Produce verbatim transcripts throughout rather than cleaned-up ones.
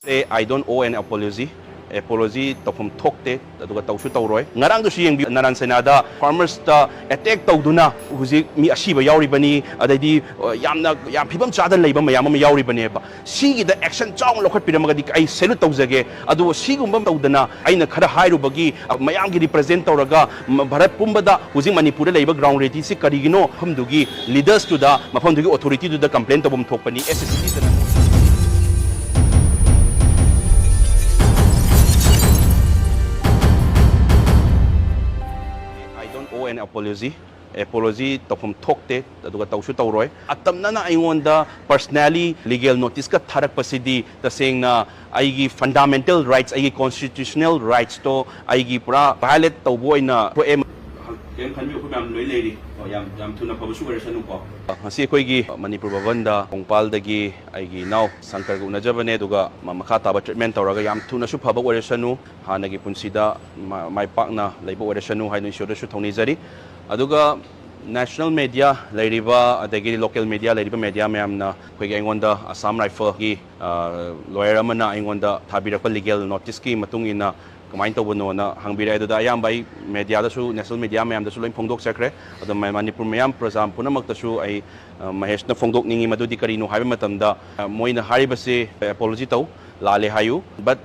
Say I don't owe an apology. Apology ꯇꯧꯐꯝ ꯊꯣꯛꯇꯦ, ꯑꯗꯨꯒ ꯇꯧꯁꯨ ꯇꯧꯔꯣꯏ꯫ ꯉꯔꯥꯡꯗꯨꯁꯨ ꯌꯦꯡꯕꯤꯌꯨ, ꯅꯥꯔꯥꯟ ꯁꯦꯅꯥꯗ farmers ꯇ attack ꯇꯧꯗꯨꯅ ꯍꯧꯖꯤꯛ ꯃꯤ ꯑꯁꯤꯕ ꯌꯥꯎꯔꯤꯕꯅꯤ, ꯑꯗꯩꯗꯤ, ꯑ, ꯌꯥꯝꯅ, ꯌꯥꯝ ꯐꯤꯕꯝ ꯆꯥꯗꯅ ꯂꯩꯕ ꯃꯌꯥꯝ ꯑꯃ ꯌꯥꯎꯔꯤꯕꯅꯦꯕ꯫ ꯁꯤꯒꯤꯗ action ꯆꯥꯎꯅ ꯂꯧꯈꯠꯄꯤꯔꯝꯃꯒꯗꯤ ꯑꯩ salute ꯇꯧꯖꯒꯦ꯫ ꯑꯗꯨꯕꯨ ꯁꯤꯒꯨꯝꯕ ꯇꯧꯗꯅ ꯑꯩꯅ ꯈꯔ ꯍꯥꯏꯔꯨꯕꯒꯤ, ꯑ, ꯃꯌꯥꯝꯒꯤ represent ꯇꯧꯔꯒ ꯃ-, ꯚꯥꯔꯠ ꯄꯨꯝꯕꯗ ꯍꯧꯖꯤꯛ ꯃꯅꯤꯄꯨꯔꯗ ꯂꯩꯕ ground reality ꯁꯤ ꯀꯔꯤꯒꯤꯅꯣ? ꯃꯐꯝꯗꯨꯒꯤ leaders ꯇꯨꯗ, ꯃꯐꯝꯗꯨꯒꯤ authority ꯗꯨꯗ complain ꯇꯧꯐꯝ ꯊꯣꯛꯄꯅꯤ꯫ S S C ꯗꯅ I don't owe an apology. Apology ꯇꯧꯐꯝ ꯊꯣꯛꯇꯦ, ꯑꯗꯨꯒ ꯇꯧꯁꯨ ꯇꯧꯔꯣꯏ꯫ ꯑꯇꯝꯅꯅ ꯑꯩꯉꯣꯟꯗ personally legal notice ꯀ ꯊꯥꯔꯛꯄꯁꯤꯗꯤ ꯇꯁꯦꯡꯅ ꯑꯩꯒꯤ fundamental rights, ꯑꯩꯒꯤ constitutional rights ꯇꯣ ꯑꯩꯒꯤ ꯄꯨꯔꯥ violate ꯇꯧꯕ ꯑꯣꯏꯅ ꯊꯣꯛꯑꯦ꯫ ꯀꯩꯝ ꯈꯟꯕꯤꯌꯨ, ꯑꯩꯈꯣꯏ ꯃꯌꯥꯝ ꯂꯣꯏ ꯂꯩꯔꯤ꯫ ꯑꯣ, ꯌꯥꯝ, ꯌꯥꯝ ꯊꯨꯅ ꯐꯕꯁꯨ ꯑꯣꯏꯔꯁꯅꯨꯀꯣ꯫ ꯉꯁꯤ ꯑꯩꯈꯣꯏꯒꯤ ꯃꯅꯤꯄꯨꯔ ꯚꯕꯟꯗ ꯀꯣꯡꯄꯥꯜꯗꯒꯤ ꯑꯩꯒꯤ ꯏꯅꯥꯎ ꯁꯪꯀꯔꯒ ꯎꯅꯖꯕꯅꯦ, ꯑꯗꯨꯒ ꯃ-, ꯃꯈꯥ ꯇꯥꯕ treatment ꯇꯧꯔꯒ ꯌꯥꯝ ꯊꯨꯅꯁꯨ ꯐꯕ ꯑꯣꯏꯔꯁꯅꯨ, ꯍꯥꯟꯅꯒꯤ ꯄꯨꯟꯁꯤꯗ ꯃ-, ꯃꯥꯏ ꯄꯥꯛꯅ ꯂꯩꯕ ꯑꯣꯏꯔꯁꯅꯨ ꯍꯥꯏꯅ ꯏꯁꯣꯔꯗꯁꯨ ꯊꯧꯅꯤꯖꯔꯤ꯫ ꯑꯗꯨꯒ national media ꯂꯩꯔꯤꯕ, ꯑꯗꯒꯤꯗꯤ local media ꯂꯩꯔꯤꯕ media ꯃꯌꯥꯝꯅ ꯑꯩꯈꯣꯏꯒꯤ, ꯑꯩꯉꯣꯟꯗ Assam Rifle ꯒꯤ, ꯑ, lawyer ꯑꯃꯅ ꯑꯩꯉꯣꯟꯗ ꯊꯥꯕꯤꯔꯛꯄ legal notice ꯀꯤ ꯃꯇꯨꯡ ꯏꯟꯅ ꯀꯃꯥꯏꯅ ꯇꯧꯕꯅꯣꯅ ꯍꯪꯕꯤꯔꯛꯑꯦ꯫ ꯑꯗꯨꯗ ꯑꯌꯥꯝꯕ ꯑꯩ media ꯗꯁꯨ, national media ꯃꯌꯥꯝꯗꯁꯨ ꯂꯣꯏ ꯐꯣꯡꯗꯣꯛꯆꯈ꯭ꯔꯦ꯫ ꯑꯗꯣ ꯃ-, ꯃꯅꯤꯄꯨꯔ ꯃꯌꯥꯝ ꯄ꯭ꯔꯖꯥ ꯄꯨꯝꯅꯃꯛꯇꯁꯨ ꯑꯩ, ꯑ, ꯃꯍꯦꯁꯅ ꯐꯣꯡꯗꯣꯛꯅꯤꯡꯉꯤ꯫ ꯃꯗꯨꯗꯤ ꯀꯔꯤꯅꯣ ꯍꯥꯏꯕ ꯃꯇꯝꯗ, ꯑ, ꯃꯣꯏꯅ ꯍꯥꯏꯔꯤꯕꯁꯤ apology ꯇꯧ, ꯂꯥꯜꯂꯦ ꯍꯥꯏꯌꯨ, but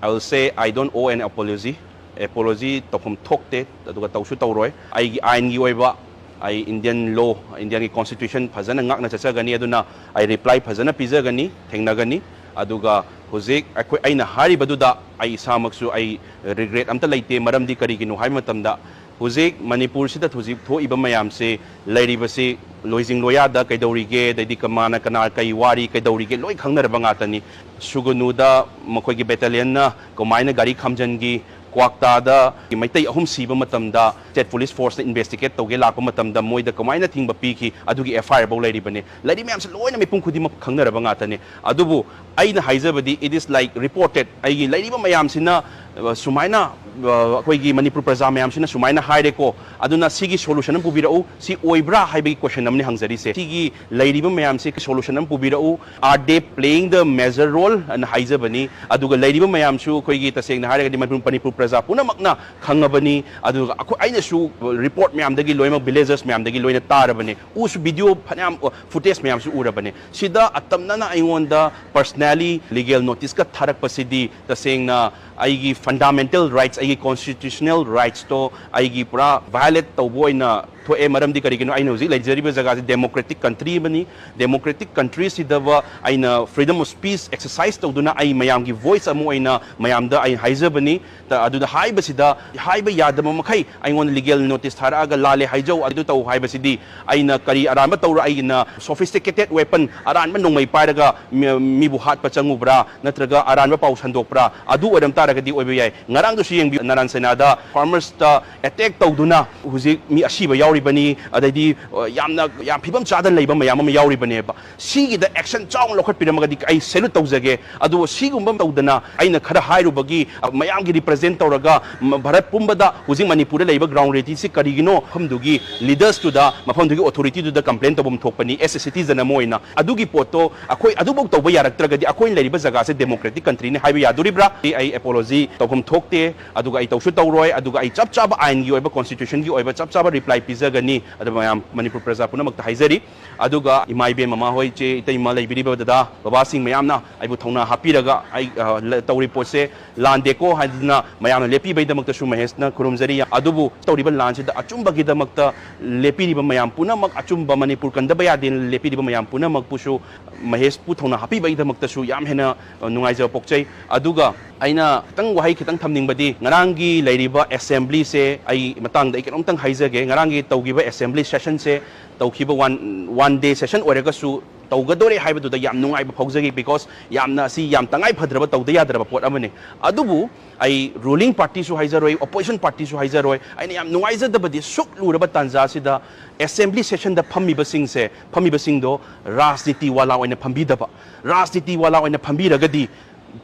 I will say I don't owe an apology. Apology ꯇꯧꯐꯝ ꯊꯣꯛꯇꯦ, ꯑꯗꯨꯒ ꯇꯧꯁꯨ ꯇꯧꯔꯣꯏ꯫ ꯑꯩꯒꯤ ꯑꯥꯏꯟꯒꯤ ꯑꯣꯏꯕ, ꯑꯩ Indian law, India ꯒꯤ constitution ꯐꯖꯅ ꯉꯥꯛꯅ ꯆꯠꯆꯒꯅꯤ꯫ ꯑꯗꯨꯅ ꯑꯩ reply ꯐꯖꯅ ꯄꯤꯖꯒꯅꯤ, ꯊꯦꯡꯅꯒꯅꯤ꯫ ꯑꯗꯨꯒ ꯍꯧꯖꯤꯛ ꯑꯩꯈꯣꯏ, ꯑꯩꯅ ꯍꯥꯏꯔꯤꯕꯗꯨꯗ ꯑꯩ ꯏꯁꯥꯃꯛꯁꯨ ꯑꯩ regret ꯑꯝꯇ ꯂꯩꯇꯦ꯫ ꯃꯔꯝꯗꯤ ꯀꯔꯤꯒꯤꯅꯣ ꯍꯥꯏꯕ ꯃꯇꯝꯗ, ꯍꯧꯖꯤꯛ ꯃꯅꯤꯄꯨꯔꯁꯤꯗ ꯍꯧꯖꯤꯛ ꯊꯣꯛꯏꯕ ꯃꯌꯥꯝꯁꯤ, ꯂꯩꯔꯤꯕꯁꯤ ꯂꯣꯏꯖꯤꯡ ꯂꯣꯌꯥꯗ ꯀꯩꯗꯧꯔꯤꯒꯦ, ꯑꯗꯩꯗꯤ ꯀꯃꯥꯅ ꯀꯅꯥ ꯀꯩ ꯋꯥꯔꯤ ꯀꯩꯗꯧꯔꯤꯒꯦ, ꯂꯣꯏ ꯈꯪꯅꯔꯕ ꯉꯥꯛꯇꯅꯤ꯫ ꯁꯨꯒꯅꯨꯗ ꯃꯈꯣꯏꯒꯤ battalion ꯅ ꯀꯃꯥꯏꯅ ꯒꯥꯔꯤ ꯈꯥꯝꯖꯟꯈꯤ, ꯀ꯭ꯋꯥꯛꯇꯥꯗ ꯃꯩꯇꯩ ꯑꯍꯨꯝ ꯁꯤꯕ ꯃꯇꯝꯗ state police force ꯅ investigate ꯇꯧꯒꯦ ꯂꯥꯛꯄ ꯃꯇꯝꯗ ꯃꯣꯏꯗ ꯀꯃꯥꯏꯅ ꯊꯤꯡꯕ ꯄꯤꯈꯤ, ꯑꯗꯨꯒꯤ F I R ꯐꯥꯎ ꯂꯩꯔꯤꯕꯅꯤ꯫ ꯂꯩꯔꯤ ꯃꯌꯥꯝꯁꯤ ꯂꯣꯏꯅ ꯃꯤꯄꯨꯝ ꯈꯨꯗꯤꯡꯃꯛ ꯈꯪꯅꯔꯕ ꯉꯥꯛꯇꯅꯤ꯫ ꯑꯗꯨꯕꯨ ꯑꯩꯅ ꯍꯥꯏꯖꯕꯗꯤ, it is like reported, ꯑꯩꯒꯤ ꯂꯩꯔꯤꯕ ꯃꯌꯥꯝꯁꯤꯅ ꯑ, ꯁꯨꯃꯥꯏꯅ, ꯑ, ꯑꯩꯈꯣꯏꯒꯤ ꯃꯅꯤꯄꯨꯔ ꯄ꯭ꯔꯖꯥ ꯃꯌꯥꯝꯁꯤꯅ ꯁꯨꯃꯥꯏꯅ ꯍꯥꯏꯔꯦꯀꯣ, ꯑꯗꯨꯅ ꯁꯤꯒꯤ solution ꯑꯃ ꯄꯨꯕꯤꯔꯛꯎ, ꯁꯤ ꯑꯣꯏꯕ꯭ꯔꯥ ꯍꯥꯏꯕꯒꯤ question ꯑꯃꯅꯤ ꯍꯪꯖꯔꯤꯁꯦ꯫ ꯁꯤꯒꯤ ꯂꯩꯔꯤꯕ ꯃꯌꯥꯝꯁꯤ solution ꯑꯃ ꯄꯨꯕꯤꯔꯛꯎ, are they playing the major role ꯑꯅ ꯍꯥꯏꯖꯕꯅꯤ꯫ ꯑꯗꯨꯒ ꯂꯩꯔꯤꯕ ꯃꯌꯥꯝꯁꯨ ꯑꯩꯈꯣꯏꯒꯤ ꯇꯁꯦꯡꯅ ꯍꯥꯏꯔꯒꯗꯤ ꯃꯅꯤꯄꯨꯔ, ꯃꯅꯤꯄꯨꯔ ꯄ꯭ꯔꯖꯥ ꯄꯨꯝꯅꯃꯛꯅ ꯈꯪꯉꯕꯅꯤ꯫ ꯑꯗꯨꯒ ꯑꯩꯈꯣꯏ, ꯑꯩꯅꯁꯨ report ꯃꯌꯥꯝꯗꯒꯤ ꯂꯣꯏꯅꯃꯛ, villagers ꯃꯌꯥꯝꯗꯒꯤ ꯂꯣꯏꯅ ꯇꯥꯔꯕꯅꯤ, ꯎꯁꯨ video ꯐꯅꯌꯥꯝ, footage ꯃꯌꯥꯝꯁꯨ ꯎꯔꯕꯅꯤ꯫ ꯁꯤꯗ ꯑꯇꯝꯅꯅ ꯑꯩꯉꯣꯟꯗ personally legal notice ꯀ ꯊꯥꯔꯛꯄꯁꯤꯗꯤ ꯇꯁꯦꯡꯅ ꯑꯩꯒꯤ fundamental rights, ꯑꯩꯒꯤ constitutional rights ꯇꯣ ꯑꯩꯒꯤ ꯄꯨꯔꯥ violate ꯇꯧꯕ ꯑꯣꯏꯅ ꯊꯣꯛꯑꯦ꯫ ꯃꯔꯝꯗꯤ ꯀꯔꯤꯒꯤꯅꯣ, ꯑꯩꯅ ꯍꯧꯖꯤꯛ ꯂꯩꯖꯔꯤꯕ ꯖꯒꯥꯁꯤ democratic country ꯑꯃꯅꯤ꯫ Democratic country ꯁꯤꯗꯕ ꯑꯩꯅ freedom of speech exercise ꯇꯧꯗꯨꯅ ꯑꯩ ꯃꯌꯥꯝꯒꯤ voice ꯑꯃ ꯑꯣꯏꯅ ꯃꯌꯥꯝꯗ ꯑꯩ ꯍꯥꯏꯖꯕꯅꯤ꯫ ꯇ-, ꯑꯗꯨꯗ ꯍꯥꯏꯕꯁꯤꯗ, ꯍꯥꯏꯕ ꯌꯥꯗꯕ ꯃꯈꯩ ꯑꯩꯉꯣꯟꯗ legal notice ꯊꯥꯔꯛꯑꯒ ꯂꯥꯜꯂꯦ ꯍꯥꯏꯖꯧ, ꯑꯗꯨ ꯇꯧ ꯍꯥꯏꯕꯁꯤꯗꯤ ꯑꯩꯅ ꯀꯔꯤ ꯑꯔꯥꯟꯕ ꯇꯧꯔ, ꯑꯩꯅ sophisticated weapon, ꯑꯔꯥꯟꯕ ꯅꯣꯡꯃꯩ ꯄꯥꯏꯔꯒ ꯃꯤ-, ꯃꯤꯕꯨ ꯍꯥꯠꯄ ꯆꯪꯉꯨꯕ꯭ꯔꯥ, ꯅꯠꯇ꯭ꯔꯒ ꯑꯔꯥꯟꯕ ꯄꯥꯎ ꯁꯟꯗꯣꯛꯄ꯭ꯔꯥ? ꯑꯗꯨ ꯑꯣꯏꯔꯝ ꯇꯥꯔꯒꯗꯤ ꯑꯣꯏꯕ ꯌꯥꯏ꯫ ꯉꯔꯥꯡꯗꯨꯁꯨ ꯌꯦꯡꯕꯤꯌꯨ, ꯅꯥꯔꯥꯟ ꯁꯦꯅꯥꯗ farmers ꯇ attack ꯇꯧꯗꯨꯅ ꯍꯧꯖꯤꯛ ꯃꯤ ꯑꯁꯤꯕ ꯌꯥꯎꯔꯤꯕꯅꯤ, ꯑꯗꯩꯗꯤ, ꯑ, ꯌꯥꯝꯅ, ꯌꯥꯝ ꯐꯤꯕꯝ ꯆꯥꯗꯅ ꯂꯩꯕ ꯃꯌꯥꯝ ꯑꯃ ꯌꯥꯎꯔꯤꯕꯅꯦꯕ꯫ ꯁꯤꯒꯤꯗ action ꯆꯥꯎꯅ ꯂꯧꯈꯠꯄꯤꯔꯝꯃꯒꯗꯤ ꯑꯩ salute ꯇꯧꯖꯒꯦ꯫ ꯑꯗꯨꯕꯨ ꯁꯤꯒꯨꯝꯕ ꯇꯧꯗꯅ ꯑꯩꯅ ꯈꯔ ꯍꯥꯏꯔꯨꯕꯒꯤ, ꯑ, ꯃꯌꯥꯝꯒꯤ represent ꯇꯧꯔꯒ, ꯃ-, ꯚꯥꯔꯠ ꯄꯨꯝꯕꯗ ꯍꯧꯖꯤꯛ ꯃꯅꯤꯄꯨꯔꯗ ꯂꯩꯕ ground reality ꯁꯤ ꯀꯔꯤꯒꯤꯅꯣ, ꯃꯐꯝꯗꯨꯒꯤ leaders ꯇꯨꯗ, ꯃꯐꯝꯗꯨꯒꯤ authority ꯗꯨꯗ complain ꯇꯧꯐꯝ ꯊꯣꯛꯄꯅꯤ, as a citizen ꯑꯃ ꯑꯣꯏꯅ꯫ ꯑꯗꯨꯒꯤ ꯄꯣꯠꯇꯣ ꯑꯩꯈꯣꯏ ꯑꯗꯨꯐꯥꯎ ꯇꯧꯕ ꯌꯥꯔꯛꯇ꯭ꯔꯒꯗꯤ ꯑꯩꯈꯣꯏꯅ ꯂꯩꯔꯤꯕ ꯖꯒꯥꯁꯦ democratic country ꯅꯤ ꯍꯥꯏꯕ ꯌꯥꯗꯣꯔꯤꯕ꯭ꯔꯥ? ꯑꯩ apology ꯇꯧꯐꯝ ꯊꯣꯛꯇꯦ, ꯑꯗꯨꯒ ꯑꯩ ꯇꯧꯁꯨ ꯇꯧꯔꯣꯏ, ꯑꯗꯨꯒ ꯑꯩ ꯆꯞ ꯆꯥꯕ ꯑꯥꯏꯟꯒꯤ ꯑꯣꯏꯕ, constitution ꯒꯤ ꯑꯣꯏꯕ ꯆꯞ ꯆꯥꯕ reply ꯄꯤꯖꯒꯅꯤ꯫ ꯑꯗꯨ ꯃꯌꯥꯝ ꯃꯅꯤꯄꯨꯔ ꯄ꯭ꯔꯖꯥ ꯄꯨꯝꯅꯃꯛꯇ ꯍꯥꯏꯖꯔꯤ꯫ ꯑꯗꯨꯒ ꯏꯃꯥ ꯏꯕꯦꯟ ꯃꯃꯥ ꯍꯣꯏ, ꯏꯆꯦ ꯏꯇꯩꯃ ꯂꯩꯕꯤꯔꯤꯕ ꯗꯗꯥ ꯕꯕꯥꯁꯤꯡ ꯃꯌꯥꯝꯅ ꯑꯩꯕꯨ ꯊꯧꯅꯥ ꯍꯥꯞꯄꯤꯔꯒ ꯑꯩ, ꯑ, ꯂ-, ꯇꯧꯔꯤ ꯄꯣꯠꯁꯦ ꯂꯥꯟꯗꯦꯀꯣ ꯍꯥꯏꯗꯨꯅ ꯃꯌꯥꯝꯅ ꯂꯦꯞꯄꯤꯕꯒꯤꯗꯃꯛꯇꯁꯨ ꯃꯍꯦꯁꯅ ꯈꯨꯔꯨꯝꯖꯔꯤ꯫ ꯑꯗꯨꯕꯨ ꯇꯧꯔꯤꯕ ꯂꯥꯟꯁꯤꯗ ꯑꯆꯨꯝꯕꯒꯤꯗꯃꯛꯇ ꯂꯦꯞꯄꯤꯔꯤꯕ ꯃꯌꯥꯝ ꯄꯨꯝꯅꯃꯛ, ꯑꯆꯨꯝꯕ ꯃꯅꯤꯄꯨꯔ ꯀꯟꯗꯕ ꯌꯥꯗꯦꯅ ꯂꯦꯞꯄꯤꯔꯤꯕ ꯃꯌꯥꯝ ꯄꯨꯝꯅꯃꯛꯄꯨꯁꯨ ꯃꯍꯦꯁꯄꯨ ꯊꯧꯅꯥ ꯍꯥꯞꯄꯤꯕꯒꯤꯗꯃꯛꯇꯁꯨ ꯌꯥꯝ ꯍꯦꯟꯅ, ꯑ, ꯅꯨꯡꯉꯥꯏꯖꯕ ꯄꯣꯛꯆꯩ꯫ ꯑꯗꯨꯒ ꯑꯩꯅ ꯈꯤꯇꯪ ꯋꯥꯍꯩ ꯈꯤꯇꯪ ꯊꯝꯅꯤꯡꯕꯗꯤ, ꯉꯔꯥꯡꯒꯤ ꯂꯩꯔꯤꯕ assembly ꯁꯦ ꯑꯩ ꯃꯇꯥꯡꯗ ꯑꯩ ꯀꯩꯅꯣꯝꯇꯪ ꯍꯥꯏꯖꯒꯦ꯫ ꯉꯔꯥꯡꯒꯤ ꯇꯧꯈꯤꯕ assembly session ꯁꯦ, ꯇꯧꯈꯤꯕ one, one day session ꯑꯣꯏꯔꯒꯁꯨ ꯇꯧꯒꯗꯣꯔꯦ ꯍꯥꯏꯕꯗꯨꯗ ꯌꯥꯝ ꯅꯨꯡꯉꯥꯏꯕ ꯐꯥꯎꯖꯈꯤ, because ꯌꯥꯝꯅ ꯑꯁꯤ ꯌꯥꯝ ꯇꯉꯥꯏ ꯐꯗ꯭ꯔꯕ, ꯇꯧꯗ ꯌꯥꯗ꯭ꯔꯕ ꯄꯣꯠ ꯑꯃꯅꯤ꯫ ꯑꯗꯨꯕꯨ ꯑꯩ ruling party ꯁꯨ ꯍꯥꯏꯖꯔꯣꯏ, opposition party ꯁꯨ ꯍꯥꯏꯖꯔꯣꯏ, ꯑꯩꯅ ꯌꯥꯝ ꯅꯨꯡꯉꯥꯏꯖꯗꯕꯗꯤ ꯁꯨꯛ ꯂꯨꯔꯕ ꯇꯥꯟꯖꯥ ꯑꯁꯤꯗ assembly session ꯗ ꯐꯝꯃꯤꯕꯁꯤꯡꯁꯦ, ꯐꯝꯃꯤꯕꯁꯤꯡꯗꯣ ꯔꯥꯖꯅꯤꯇꯤ ꯋꯥꯂꯥ ꯑꯣꯏꯅ ꯐꯝꯕꯤꯗꯕ, ꯔꯥꯖꯅꯤꯇꯤ ꯋꯥꯂꯥ ꯑꯣꯏꯅ ꯐꯝꯕꯤꯔꯒꯗꯤ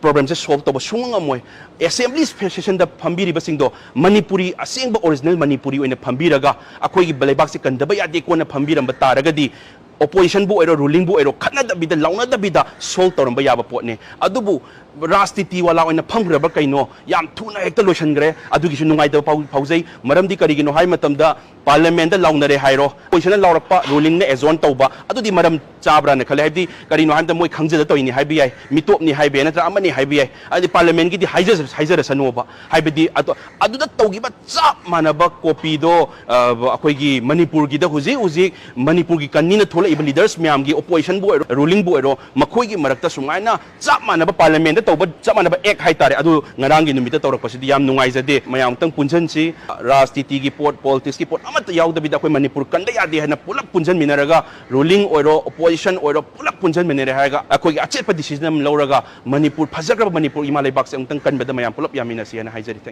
ꯄ꯭ꯔꯣꯕ꯭ꯂꯦꯝꯁꯦ ꯁꯣꯜꯕ ꯇꯧꯕ ꯁꯨꯡꯉꯝ ꯉꯝꯃꯣꯏ꯫ ꯑꯦꯁꯦꯝꯕ꯭ꯂꯤ ꯁꯦꯁꯟꯗ ꯐꯝꯕꯤꯔꯤꯕꯁꯤꯡꯗꯣ ꯃꯅꯤꯄꯨꯔꯤ, ꯑꯁꯦꯡꯕ ꯑꯣꯔꯤꯖꯤꯅꯦꯜ ꯃꯅꯤꯄꯨꯔꯤ ꯑꯣꯏꯅ ꯐꯝꯕꯤꯔꯒ ꯑꯩꯈꯣꯏꯒꯤ ꯂꯩꯕꯥꯛꯁꯦ ꯀꯟꯗꯕ ꯌꯥꯗꯦ ꯀꯣꯟꯅ ꯐꯝꯕꯤꯔꯝꯕ ꯇꯥꯔꯒꯗꯤ ꯑꯣꯄꯣꯖꯤꯁꯟꯕꯨ ꯑꯣꯏꯔꯣ, ꯔꯨꯂꯤꯡꯕꯨ ꯑꯣꯏꯔꯣ, ꯈꯠꯅꯗꯕꯤꯗ, ꯂꯥꯎꯅꯗꯕꯤꯗ ꯁꯣꯜꯕ ꯇꯧꯔꯝꯕ ꯌꯥꯕ ꯄꯣꯠꯅꯤ꯫ ꯑꯗꯨꯕꯨ ꯔꯥꯖꯅꯤꯇꯤ ꯋꯥꯂꯥ ꯑꯣꯏꯅ ꯐꯝꯈ꯭ꯔꯕ ꯀꯩꯅꯣ, ꯌꯥꯝ ꯊꯨꯅ ꯍꯦꯛꯇ ꯂꯣꯏꯁꯤꯟꯈ꯭ꯔꯦ꯫ ꯑꯗꯨꯒꯤꯁꯨ ꯅꯨꯡꯉꯥꯏꯇꯕ ꯐꯥꯎ-, ꯐꯥꯎꯖꯩ꯫ ꯃꯔꯝꯗꯤ ꯀꯔꯤꯒꯤꯅꯣ ꯍꯥꯏꯕ ꯃꯇꯝꯗ, ꯄꯥꯔꯂꯤꯌꯥꯃꯦꯟꯗ ꯂꯥꯎꯅꯔꯦ ꯍꯥꯏꯔꯣ, ꯑꯣꯄꯣꯖꯤꯁꯟꯅ ꯂꯥꯎꯔꯛꯄ, ꯔꯨꯂꯤꯡꯅ ꯑꯦꯖꯣꯔꯟ ꯇꯧꯕ, ꯑꯗꯨꯗꯤ ꯃꯔꯝ ꯆꯥꯕ꯭ꯔꯥꯅ ꯈꯜꯂꯦ꯫ ꯍꯥꯏꯕꯗꯤ ꯀꯔꯤꯅꯣ ꯍꯥꯏꯕꯗ, ꯃꯣꯏ ꯈꯪꯖꯗ ꯇꯧꯔꯤꯅꯤ ꯍꯥꯏꯕ ꯌꯥꯏ, ꯃꯤꯇꯣꯞꯅꯤ ꯍꯥꯏꯕ ꯌꯥꯏ, ꯅꯠꯇ꯭ꯔꯒ ꯑꯃꯅꯤ ꯍꯥꯏꯕ ꯌꯥꯏ꯫ ꯑꯗꯨꯗꯤ ꯄꯥꯔꯂꯤꯌꯥꯃꯦꯟꯒꯤꯗꯤ ꯍꯥꯏꯖ-, ꯍꯥꯏꯖꯔꯁꯅꯣꯕ꯫ ꯍꯥꯏꯕꯗꯤ ꯑꯗꯣ, ꯑꯗꯨꯗ ꯇꯧꯈꯤꯕ ꯆꯞ ꯃꯥꯟꯅꯕ ꯀꯣꯄꯤꯗꯣ, ꯑ, ꯑꯩꯈꯣꯏꯒꯤ ꯃꯅꯤꯄꯨꯔꯒꯤꯗ ꯍꯧꯖꯤꯛ ꯍꯧꯖꯤꯛ ꯃꯅꯤꯄꯨꯔꯒꯤ ꯀꯟꯅꯤꯅ ꯊꯣꯛꯂꯛꯏꯕ ꯂꯤꯗꯔꯁ ꯃꯌꯥꯝꯒꯤ, ꯑꯣꯄꯣꯖꯤꯁꯟꯕꯨ ꯑꯣꯏꯔꯣ, ꯔꯨꯂꯤꯡꯕꯨ ꯑꯣꯏꯔꯣ, ꯃꯈꯣꯏꯒꯤ ꯃꯔꯛꯇ ꯁꯨꯃꯥꯏꯅ ꯆꯞ ꯃꯥꯟꯅꯕ ꯄꯥꯔꯂꯤꯌꯥꯃꯦꯟꯗ ꯇꯧꯕ ꯆꯞ ꯃꯥꯟꯅꯕ ꯑꯦꯛ ꯍꯥꯏꯇꯥꯔꯦ, ꯑꯗꯨ ꯉꯔꯥꯡꯒꯤ ꯅꯨꯃꯤꯠꯇ ꯇꯧꯔꯛꯄꯁꯤꯗꯤ ꯌꯥꯝ ꯅꯨꯡꯉꯥꯏꯖꯗꯦ꯫ ꯃꯌꯥꯝ ꯑꯃꯨꯛꯇꯪ ꯄꯨꯟꯁꯤꯟꯁꯤ꯫ ꯔꯥꯖꯅꯤꯇꯤꯒꯤ ꯄꯣꯠ, ꯄꯣꯂꯤꯇꯤꯛꯁꯀꯤ ꯄꯣꯠ ꯑꯃꯠꯇ ꯌꯥꯎꯗꯕꯤꯗ ꯑꯩꯈꯣꯏ ꯃꯅꯤꯄꯨꯔ ꯀꯟꯗ ꯌꯥꯗꯦ ꯍꯥꯏꯅ ꯄꯨꯂꯞ ꯄꯨꯟꯁꯤꯟꯃꯤꯟꯅꯔꯒ, ꯔꯨꯂꯤꯡ ꯑꯣꯏꯔꯣ, ꯑꯣꯄꯣꯖꯤꯁꯟ ꯑꯣꯏꯔꯣ, ꯄꯨꯂꯞ ꯄꯨꯟꯁꯤꯟꯃꯤꯟꯅꯔꯦ ꯍꯥꯏꯔꯒ ꯑꯩꯈꯣꯏꯒꯤ ꯑꯆꯦꯠꯄ ꯗꯤꯁꯤꯖꯟ ꯑꯃ ꯂꯧꯔꯒ ꯃꯅꯤꯄꯨꯔ, ꯐꯖꯈ꯭ꯔꯕ ꯃꯅꯤꯄꯨꯔ ꯏꯃꯥ ꯂꯩꯕꯥꯛꯁꯦ ꯑꯃꯨꯛꯇꯪ ꯀꯟꯕꯗ ꯃꯌꯥꯝ ꯄꯨꯂꯞ ꯌꯥꯃꯤꯟꯅꯁꯤ ꯍꯥꯏꯅ ꯍꯥꯏꯖꯔꯤ꯫